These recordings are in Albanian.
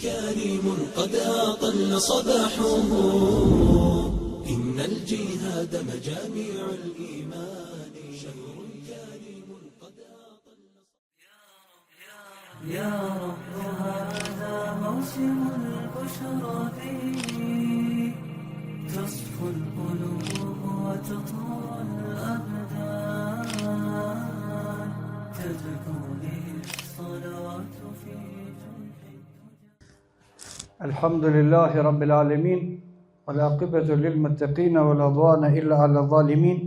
كريم قد أطل صباحه إن الجهاد مجاميع الإيمان شهر كريم قد أطل يا رب هذا موسم البشرى به تصفو القلوب وتطهر الأبدان تزكو به الصلوات في جنح الحمد لله رب العالمين والعاقبة للمتقين ولا عدوان إلا على الظالمين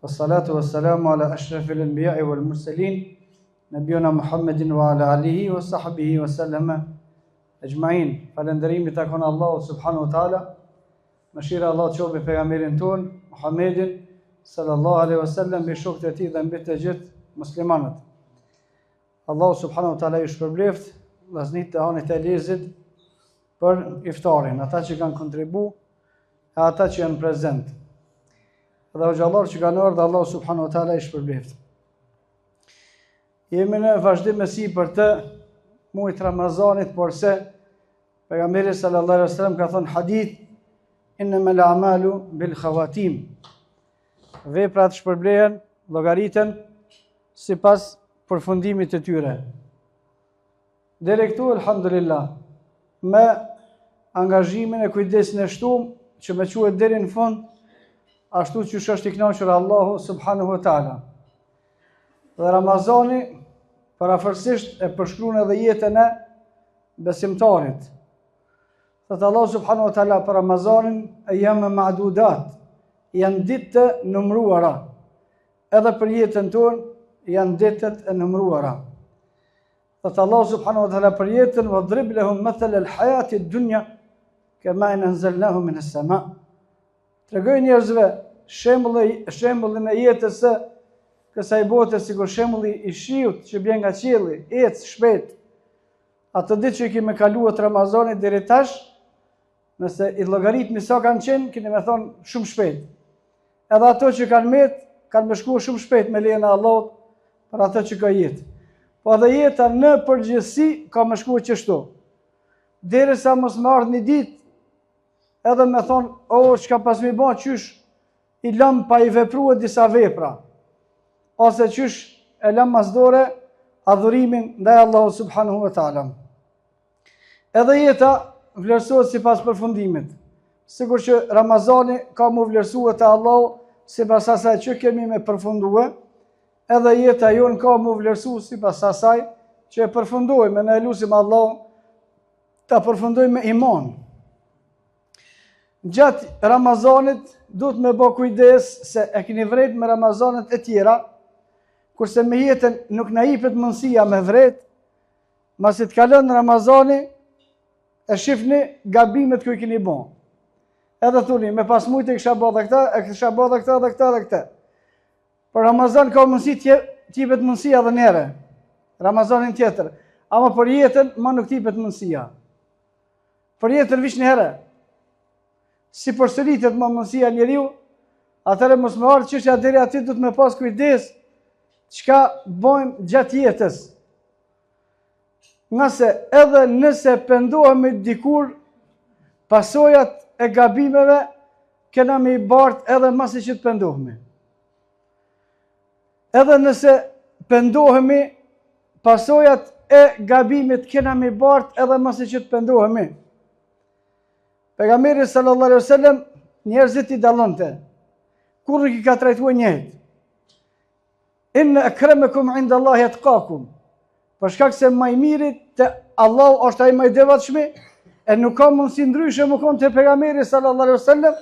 والصلاة والسلام على أشرف الأنبياء والمرسلين نبينا محمد وعلى آله وصحبه وسلم أجمعين Falënderimi i takon Allahut subhanahu wa taala Mëshira e Allahut qoftë mbi pejgamberin tonë, Muhammedin sallallahu alaihi wasallam, mbi shokët e tij dhe mbi të gjithë muslimanët. Allahu subhanahu wa taala ju shpërbleft vllaznit e Hanit të Elezit për iftarin, ata që kanë kontribu e ata që janë prezent. Dhe hoxhallarët që kanë ardhur, Allahu subhanahu wa taala i shpërbleft. Jemi në vazhdim e sipër të muajit Ramazanit, por se Pejgamberi sallallahu alaihi wasallam ka thënë hadith innamal a'malu bil khawatim. Veprat shpërblehen, llogariten sipas përfundimit të tyre. Deri këtu alhamdulillah me angazhimin e kujdesin e shtum që me çue deri në fund ashtu qysh është i kënaqur Allahu subhanahu wa taala. Dhe Ramazani përafërsisht e përshkruan edhe jetën e besimtarit. Thotë Allahu subhanahu wa taala për Ramazanin ejjamen ma'dudat, janë ditë të numëruara. Edhe për jetën tonë janë ditët e numëruara. Thotë Allahu subhanahu wa taala për jetën wa drib lahum mathal al hayati ad-dunya kama in anzalnahu min as-sama. Tregoju njerëzve shembullin shembullin e jetës së kësaj bote sikur shembulli i shiut që bjen nga qielli, ec shpejt. Ato ditë që i kemi kaluar të Ramazanit deri tash, nëse i llogaritmi sa kanë qenë, keni me thonë shumë shpejt. Edhe ato që kanë met, kanë me shku shumë shpejt me lejen e Allahut për ato që ka jetë. Po edhe jeta në përgjithësi ka me shku qështu. Derisa mos me ardhë një ditë, edhe me thonë, o, çka pas me ba, qysh i lam pa i veprue disa vepra, ose qysh e lam mas dore adhurimin ndaj Allahut subhanahu wa ta'ala. Edhe jeta vlerësohet sipas përfundimit. Sikur që Ramazani ka mu vlerësue te Allahu sipas asaj që kemi me përfundue, edhe jeta jonë ka mu vlerësu sipas asaj që e përfundojmë, ne e lusim Allahun ta përfundojmë me iman. Gjatë Ramazanit duhet me bo kujdes se e keni vrejt me Ramazanet e tjera, kurse me jetën nuk na jipet mundësia me vrejt, masi të kalon Ramazani, e shifni gabimet ku i keni bo. Edhe thuni, me pas mujtë e kisha bo dhe këta, e kisha bo dhe këta dhe këta dhe këta. Për Ramazan ka mundësi të jipet mundësia edhe njëherë, Ramazanin tjetër. Ama për jetën, ma nuk t'jipet mundësia. Për jetën veç një herë. S'i përsëritet më mundësia njeriu, atëherë mos me ardhë çështja deri aty duhet me pas kujdes çka bojmë gjatë jetës. Ngase edhe nëse pendohemi dikur, pasojat e gabimeve kena me i bart edhe masi që të pendohemi. Edhe nëse pendohemi, pasojat e gabimit kena me i bart edhe masi që të pendohemi. Pejgamberi sallallahu alaihi wasallam njerëzit i dallonte. Kurrë nuk i ka trajtuar njëjtë. Inna akramakum inda Allahi atqakum. Për shkak se më i miri te Allahu është ai më i devotshmi, e nuk ka mundësi ndryshe me kon te pejgamberi sallallahu alaihi wasallam,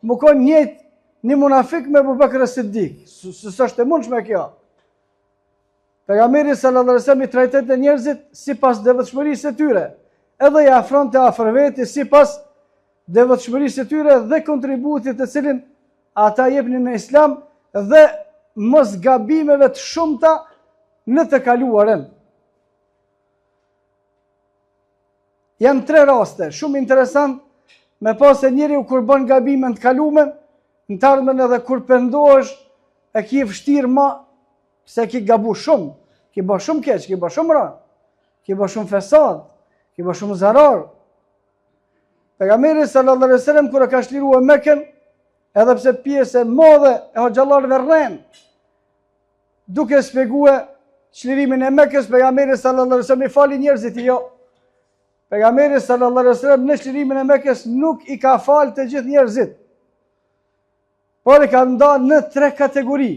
me kon njëjtë një munafik me Abu Bakr as-Siddiq. S'është e mundshme kjo. Pejgamberi sallallahu alaihi wasallam i trajtonte njerëzit sipas devotshmërisë së tyre, edhe i afronte afër veti sipas devotshmërisë së tyre dhe kontributit të cilin ata jepnin në Islam dhe mos gabimeve të shumta në të kaluarën. Janë tre raste, shumë interesant, me pa se njeriu kur bën gabime në të kalumen, në të ardhmen edhe kur pendohesh, e ki vështirë ma, se ki gabu shumë, ki ba shumë keq, ki ba shumë rëndë, ki ba shumë fesad, Ki bo shumë zarar. Pejgamberi sallallahu alaihi wasallam kur e ka çliruar Mekën, edhe pse pjesë e madhe e hoxhallarëve rren, duke shpjegue çlirimin e Mekës, pejgamberi sallallahu alaihi wasallam i fali njerëzit jo. Pejgamberi sallallahu alaihi wasallam në çlirimin e Mekës nuk i ka fal të gjithë njerëzit. Por i ka nda në tre kategori.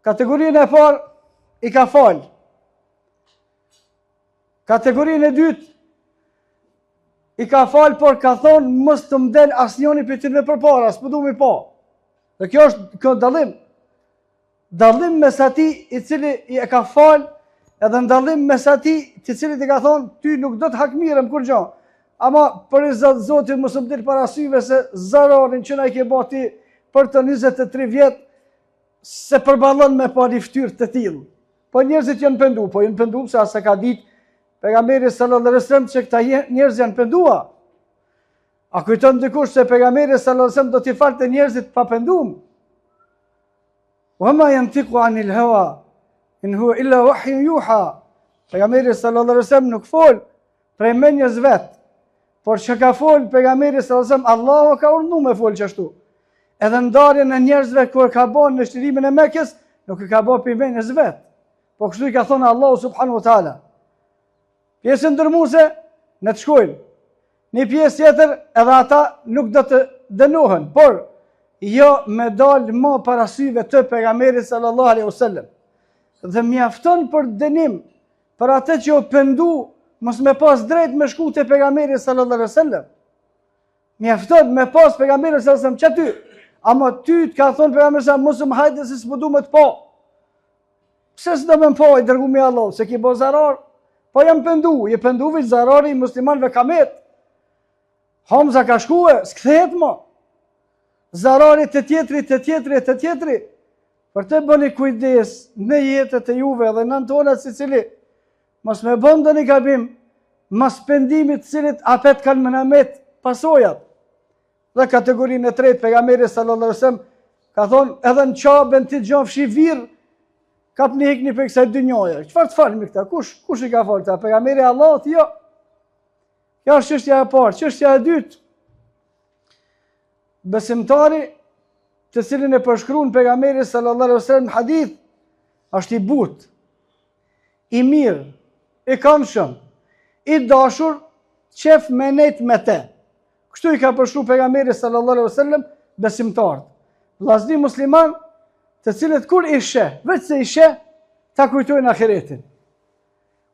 Kategorinë e parë i ka fal. Kategorinë e dytë i ka fal, por ka thonë mos të më del asnjëri prej tyre përpara, s'po du me pa. Dhe kjo është kjo dallim. Dallim mes atij i cili i e ka fal, edhe në dallim mes atij të cilit i ka thonë ty nuk do të hakmirrem kurgjo. Ama për riza të Zotit mos më del para syve se zararin që na i ke ba ti për të 23 vjet s'e përballon me pa një fytyrë të tillë. Po njerëzit janë pendu, po janë pendu pse as e ka ditë pejgamberi sallallahu alaihi wasallam që këta njerëz janë pendua. A kujton dikush se pejgamberi sallallahu alaihi wasallam do t'i falte njerëzit pa pendum? Wa ma yantiqu anil hawa in huwa illa wahyun yuha. Pejgamberi sallallahu alaihi wasallam nuk fol prej menjes vet. Por çka ka fol pejgamberi sallallahu alaihi wasallam Allahu ka urdhnu me fol qashtu. Edhe ndarjen e njerëzve kur ka bën në çlirimin e Mekës, nuk e ka bën prej menjes vet. Po kështu i ka thonë Allahu subhanahu wa taala. Pjesën dërmuese ne të shkojnë. Një pjesë tjetër edhe ata nuk do të dënohen, por jo me dal ma para syve të pejgamberit sallallahu alaihi wasallam. Dhe mjafton për dënim për atë që u pendu mos me pas drejt me shku te pejgamberi sallallahu alaihi wasallam. Mjafton me pas pejgamberi sallallahu alaihi wasallam qaty. Ama ty të ka thonë pejgamberi sallallahu alaihi wasallam mos më hajde se s'po du me të pa. Pse s'do me më pa i dërgumi i Allahut, se ki bo zarar? Po jam pendu, je pendu veç zarari i muslimanve ka met. Hamza ka shkue, s'kthehet mo. Zarari te tjetri, te tjetri, te tjetri. Për të bëni kujdes në jetët e juve dhe në tonat secili, mos me bën ndonjë gabim, mas pendimit të cilit apet kanë me na met pasojat. Dhe kategorinë e tretë, pejgamberi sallallahu alaihi wasallam ka thonë edhe në Qaben ti gjofshi virr, kapni ikni prej kësaj dynjaje. Çfarë të falmi këta? Kush kush i ka falë këta? Pejgamberi i Allahut? Jo. Kjo është çështja e parë, çështja e dytë. Besimtari të cilin e përshkruan pejgamberi sallallahu alaihi wasallam në hadith është i butë, i mirë, i këndshëm, i dashur, qef me nejt me te. Kështu i ka përshkru pejgamberi sallallahu alaihi wasallam besimtarët. Vllazni musliman, të cilët kur i sheh, veç se i sheh, ta kujtojnë ahiretin.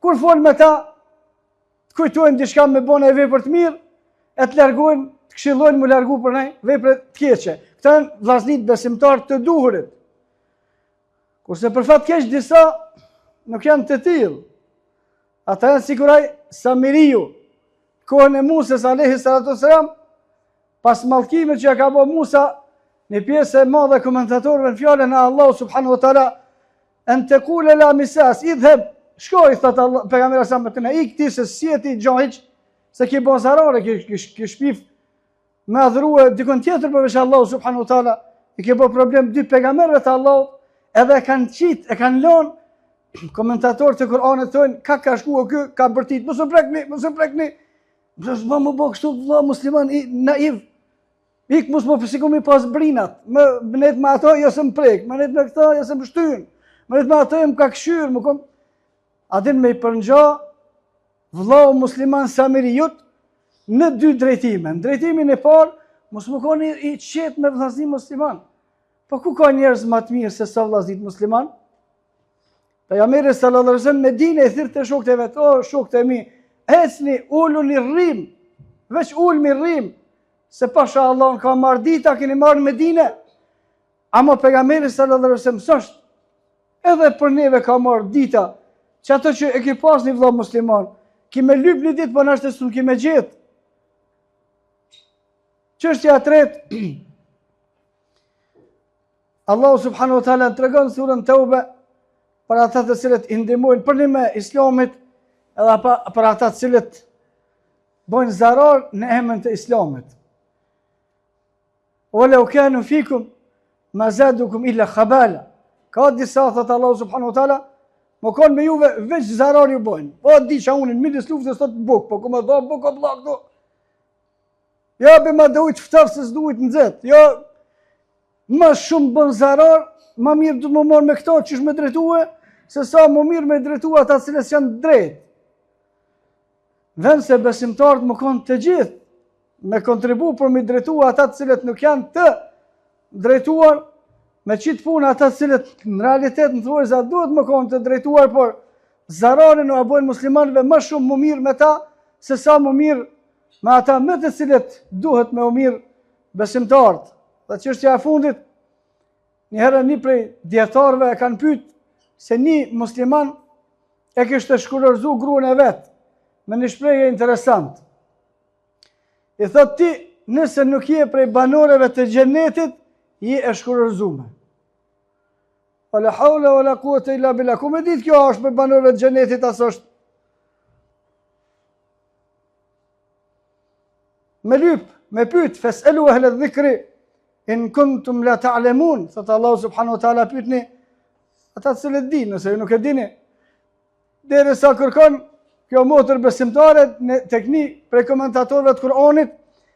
Kur fol me ta, të kujtojnë diçka me bo naj vepër të mirë, e të largojnë, të këshillojnë m'u largu prej naj vepre të keqe. Këta janë vllaznit besimtarë të duhurit. Kurse për fat keq disa nuk janë të tillë. Ata janë sikur ai Samiriu, kohën e Musës alayhi salatu wasalam, pas mallkimit që ja ka bë Musa, një pjesë e madhe e komentatorëve në fjalën e Allahut subhanahu wa taala, en tekule la misas, idhheb, shko i thotë Allah, pejgamberi sa më të na ik ti se s'je ti gjo hiç, se ki bo zarare, ki, ki, ki shpif me adhurue dikon tjetër përveç Allahu subhanahu wa taala, i ke bo problem dy pejgamberëve të Allahut, edhe e kanë qit, e kanë lënë komentatorët e Kur'anit thonë ka ka shkuar ky, ka bërtit, mos më prekni, mos më prekni. Mos më më bë kështu vëlla musliman i naiv. Ik mos më sikur mi pas brinat, me nejt me ato jo se më prek, me nejt me këto jo se më shtyn. Me nejt me ato jo më ka këshyr, më kom A din me i përngja vllau musliman Samiriut në dy drejtime. Në drejtimin e parë, mos me kon i qetë me vllazni musliman. Po ku ka njerëz më të mirë se sa vllaznit musliman? Pejgamberi sallallahu alaihi wasallam Medine i thirrte shokët e vet, o shokët e mi, ecni, uluni rrim, veç ulmi rrim, se pasha Allahun ka marrë dita, keni marrë në Medine. Ama pejgamberi sallallahu alaihi wasallam s'është edhe për neve ka marrë dita, që ato që e ki pas një vëlla musliman, ki me lyp një ditë, po nashta s'un ki me gjetë. Çështja e tretë, Allahu subhanahu wa taala tregon surën Teube për ata të cilët i ndihmojnë përnime Islamit edhe për ata të cilët bojnë zarar në emër të Islamit. Wa lau kanu fikum ma zadukum illa khabala. Ka disa thot Allahu subhanahu wa taala. Me konë me juve, veç zarar ju bojnë. Po, di që unë, në midis luftës thot bukë, po ku me dha bukë o vlla këtu. Jo, be ma dhe ujë të ftoftë se s'du ujë të nxehtë. Jo, më shumë bën zarar, ma mirë du të më marrë me këto qysh me drejtue, se sa më mirë me drejtu ata të cilët janë drejt. Vend se besimtarët me konë të gjithë, me kontribu për me drejtu ata të cilët nuk janë të drejtuar, me qitë punë ata të cilët në realitet në thonjëza duhet me konë të drejtuar, por zararin ua bojnë muslimanëve më shumë m'u mirë me ta, se sa m'u mirë me ata me të cilët duhet me u mirë besimtarët. Dhe çështja e fundit, njëherë një prej dijetarëve e kanë pytë se një musliman e kishte shkurorëzu gruan e vet me një shprehje interesant. I thot ti, nëse nuk je prej banoreve të xhenetit, je e shkurorëzume. Wa la haula wa la kuvete illa billah. Ku me ditë kjo është prej banoreve të xhenetit, a s'është? Me lyp, me pyt, feselu ehle dhikri, in kuntum la ta'lemun, thot Allahu subhanahu wa ta'ala pytni, ata të cilët dinë, nëse ju nuk e dini, Derisa kërkon kjo motër besimtare në tek një prej komentatorëve të Kur'anit,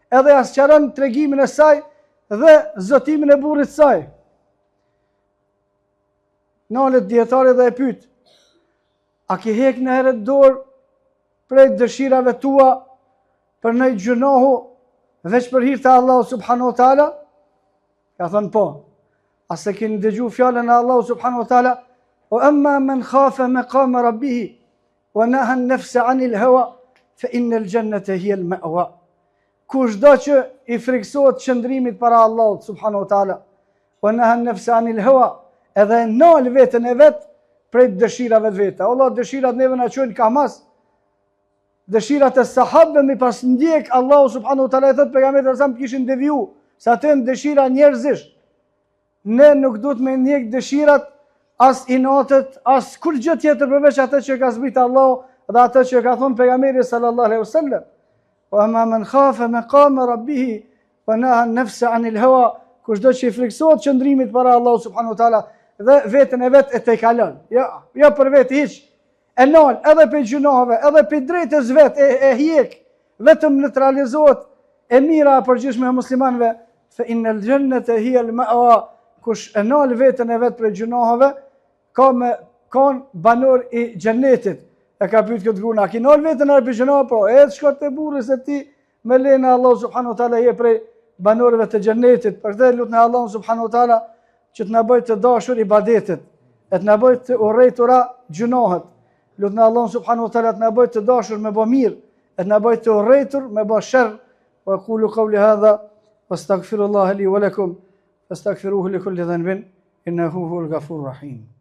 edhe ja sqaron tregimin e saj dhe zotimin e burrit të saj. Nalet dijetari dhe e pyet: A ke hek najherë dorë prej dëshirave tua për naj gjynahu veç për hir të Allahut subhanahu wa taala? Ka thënë po. A s'e keni dëgju fjalën e Allahut subhanahu wa taala? Wa amma man khafa maqama rabbih wa naha an-nafsa 'anil hawa fa innal jannata hiya al-ma'wa. Kushdo që i frikësohet qëndrimit para Allahut subhanahu wa taala, wa naha an-nafsa 'anil hawa, edhe e nal veten e vet prej dëshirave të veta. Allah dëshirat neve na çojnë kahmas. Dëshirat e sahabëve me pas ndjek Allahu subhanahu wa taala i thot pejgamberit alejhi selam kishin deviju, se ato janë dëshira njerëzish. Ne nuk duhet me ndjek dëshirat as inatet, as kurrgjë tjetër përveç atë që ka zbrit Allahu dhe atë që ka thënë pejgamberi sallallahu alaihi wasallam. Wa amma man khafa maqama rabbih wa naha an-nafsa 'anil hawa, kushdo që i frikësohet qëndrimit para Allahu subhanahu wa taala dhe veten e vet e tejkalon. Jo, jo për vetë hiç. E nal edhe prej gjynaheve, edhe prej drejtës vet e, e hjek, vetëm le të realizohet e mira e përgjithshme e muslimanëve, fe innel xhennete hijel meua, kush e nal veten e vet prej gjynaheve, ka me kon banor i xhennetit. E ka pyet këtë grua, a ki nal veten e prej gjynaheve? Po, e shko te burri se ti me lejen e Allahut subhanahu wa taala je prej banorëve të xhennetit. Për këtë lutna Allahun subhanahu wa taala që të na bëjë të dashur ibadetet, e të na bëjë të urrejtura gjynahet. Lutna Allahun subhanahu wa taala të na bëjë të dashur me bë mirë, e të na bëjë të urrejtur me bë sherr. Wa aqulu qawli hadha wastaghfirullaha li wa lakum fastaghfiruhu li kulli dhanbin innahu huwal ghafurur rahim.